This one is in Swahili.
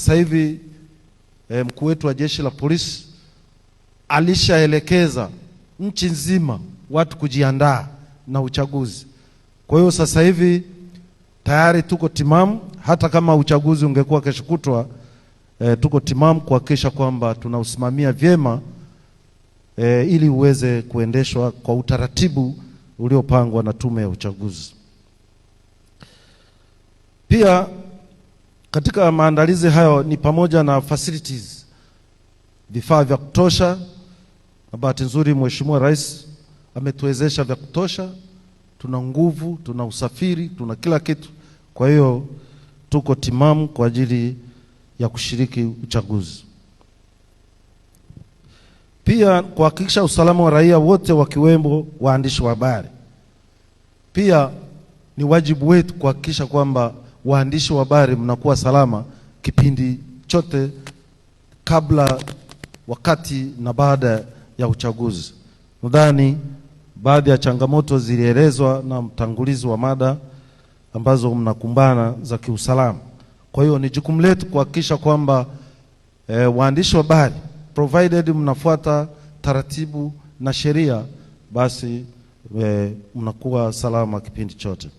sasa hivi mkuu wetu wa jeshi la polisi alishaelekeza nchi nzima watu kujiandaa na uchaguzi. Kwa hiyo sasa hivi tayari tuko timamu, hata kama uchaguzi ungekuwa kesho kutwa, tuko timamu kuhakikisha kwamba tunausimamia vyema ili uweze kuendeshwa kwa utaratibu uliopangwa na Tume ya Uchaguzi. Pia katika maandalizi hayo ni pamoja na facilities, vifaa vya kutosha, na bahati nzuri Mheshimiwa Rais ametuwezesha vya kutosha. Tuna nguvu, tuna usafiri, tuna kila kitu. Kwa hiyo tuko timamu kwa ajili ya kushiriki uchaguzi. Pia kuhakikisha usalama wa raia wote wakiwemo waandishi wa habari. Pia ni wajibu wetu kuhakikisha kwamba waandishi wa habari mnakuwa salama kipindi chote kabla, wakati na baada ya uchaguzi. Nadhani baadhi ya changamoto zilielezwa na mtangulizi wa mada ambazo mnakumbana za kiusalama. Kwa hiyo ni jukumu letu kuhakikisha kwamba waandishi wa habari, provided mnafuata taratibu na sheria, basi mnakuwa salama kipindi chote.